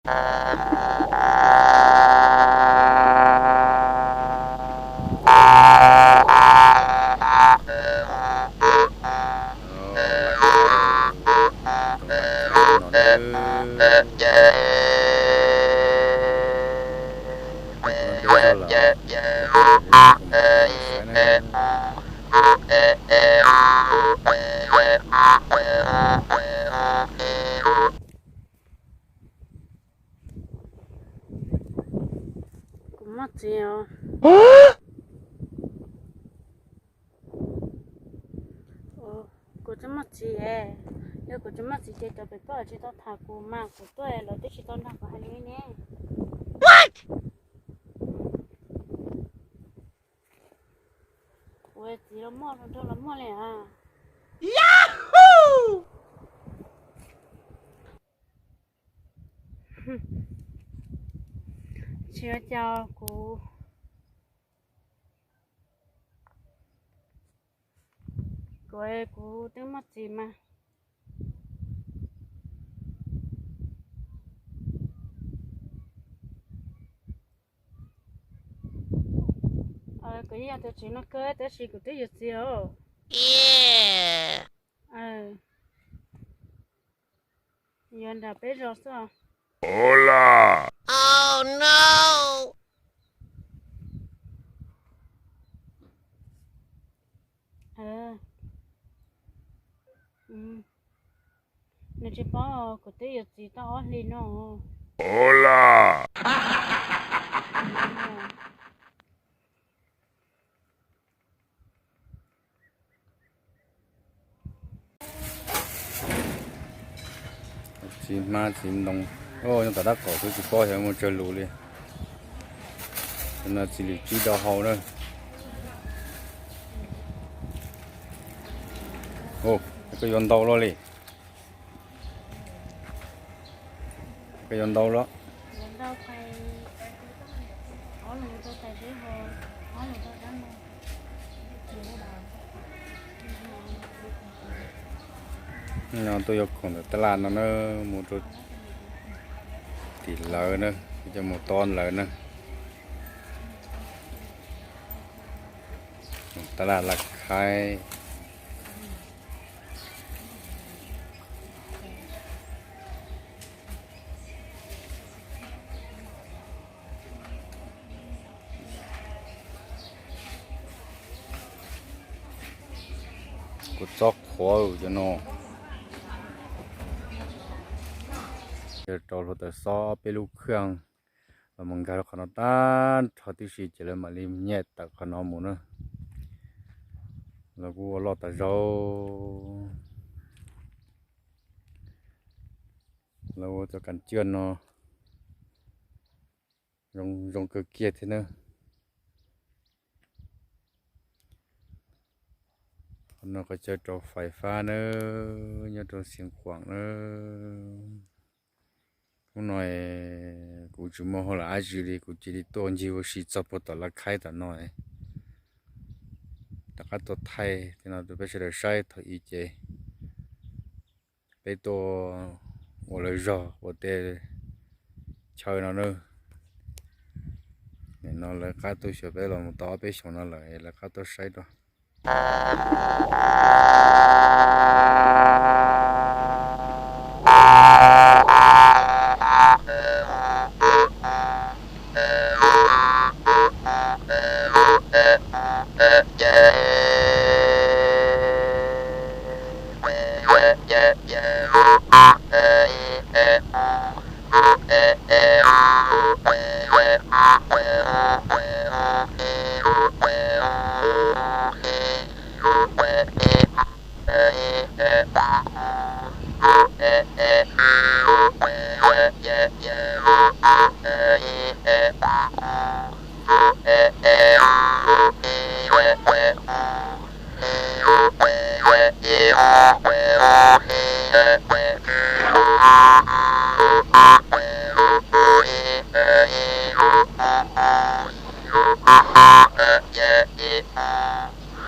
Kuv muaj txiv os. Kuv tsis muaj txiv es, yog kuv tsis muaj txiv ces cov pem toj tsis tau tham kuv mas kuv tuaj lawv twb tsis tau nrog kuv hais li ne. Kuv txiv los muaj, hluas nraug los muaj li as. Tsis ua cas, kuv, kuv, kuv twb muaj txiv mas. Kuv yeej yog tus tsev no kawg tab sis kuv twb yuav txiv os. Yuav nram peb zos xwb. Nws tsis paub kuv twb yuav txiv tau ob hlis no. Txiv hmab txiv ntoo, nyob tom dab qaum xwb tsis paub xyov muaj tsawg lus li. No txiv lwm tsib do hau na. Koj yuav ntau los li? Koj yuav ntau los? No tuaj yuav khoom ntawm tab laj no na, mus rau tim lawv na, coj mus tob lawv na. Tab laj laj khaib. Kuv txob qhuav cov no. Rau hluav taws xob peb lub khaj los mus nkag rau qhov no tag nrho tib si ces lawv mam li nyiaj tawm qhov no mus na. Lawv kuj ua loj tas zog. Lawv ua cov kas ciaj no zoo kawg kiag thiab na. Qhov no qhov chaw rau fais fab na, nyob rau Xeev Khuam na. Hnub no kuv tsis muaj hauj lwm dab tsi li, kuv cia li tuaj ncig ua si txog puag tom Laj Khaib tom no, rov qab tuaj thaij tej no rau peb sawv daws saib thaum ub ces peb tuaj ua lawv zog ua tej chaw no na. Nim no lawv qab tuaj xyuas peb los mus tau ob peb xyoos no lawm, lawv qab tuaj saib rau.